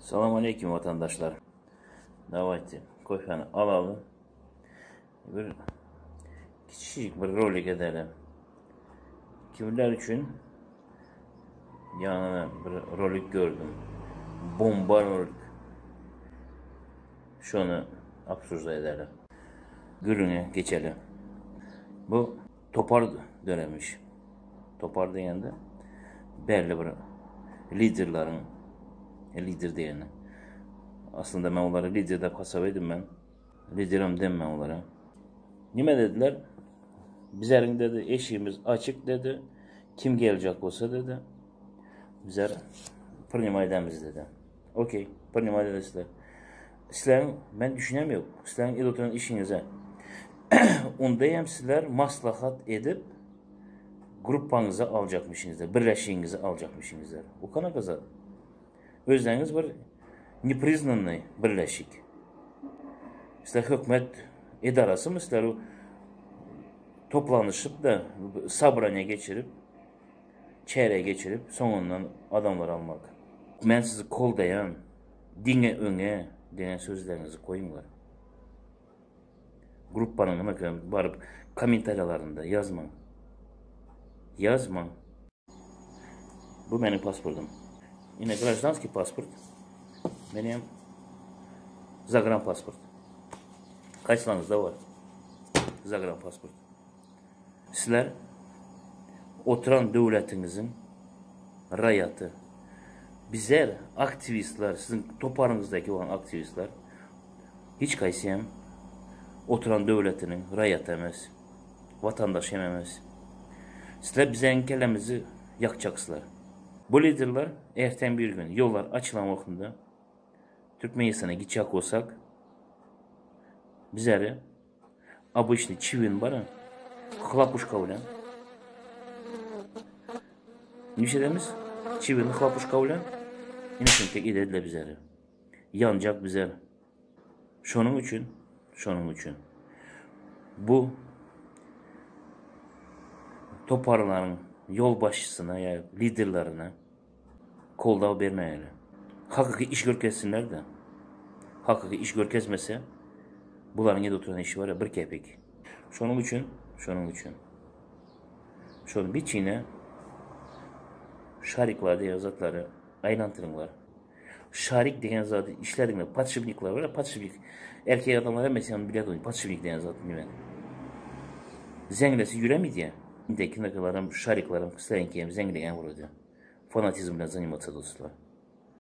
Salam aleýkim watandaşlar. Dawayte kofeni alaly. Bir kiçijik bir rolik edeli. Kimler üçin ýanyna bir rolik gördüm. Bomba rolik. Şony obsujda edeli. Gürrüňe geçeli. Bu topar döremiş. Topar diýende belli bir liderleriň lider diýeni. Aslynda men olary lider diýip hasap edinmen. Liderem demmen olara. Nime dediler? Bizleriň dedi eşigimiz açyk dedi. Kim geljek bolsa dedi. Bizler priнимай edemiz dedi. Okey, priнимай edesizler. Sizleriň men düşünem yok. Sizleriň edip oturan işiňize. Onda hem sizler maslahat edip gruppaňyza aljakmyşyňyzlar, birleşigiňizi aljakmyşyňyzlar. O kanaka zat. Özleriňiz bir nepriznannyý birleşik. Sizler hökümet edarasymy sizler toplanyşyp da sobraniýa geçirip çäre geçirip soňundan adamlar almak. Men sizi goldaýan, diňe öňe diýen sözleriňizi goýuňlar. Gruppanyň nime baryp kommentariýalarynda ýazmaň. Ýazmaň. Bu meniň pasportym. Ine grajdanskiý pasport. Menem zagran pasport. Kaýsylaryňyzda bar? Zagran pasport. Sizler oturan döwletiňiziň raýaty. Bizler aktiwistler, siziň toparyňyzdaky bolan aktiwistler hiç haýsy hem oturan döwletiniň raýaty emes. Watandaşy hem emes. Sizler biziň kelemizi ýakjaksylar. Bu liderler erten bir gün ýollar açylan wagtynda Türkmenistana gitjek bolsak bizleri Obyçnyý çiwin bar hlapuşka bilen. Nişe edemiz? Çiwini hlapuşka bilen ine şuntek edediler bizleri. Ýanjak bizler. Şonuň üçin, şonuň üçin bu toparlaryň ýolbaşçysyna ýa liderlerine goldaw bermäýeli. Hakyky iş görkezsinler-de. Hakyky iş görkezmese, bularyň edip oturan işi bar ya bir kepik. Şonuň üçin, şonuň üçin. Şony biçine şariklar diýen zatlary aýlantyryňlar. Şarik diýen zady işlediňler, podşipnikler bar ya, podşipnik. Erkek adamlar hemmesi hem bilýär ony, podşipnik diýen zat nime. Zeňlese ýüremi diýýär. Indiki nakalarym, şariklaram, kisleňki hem zeňleýän bolýar. Fanatizm bilen zanimatsa dostlar.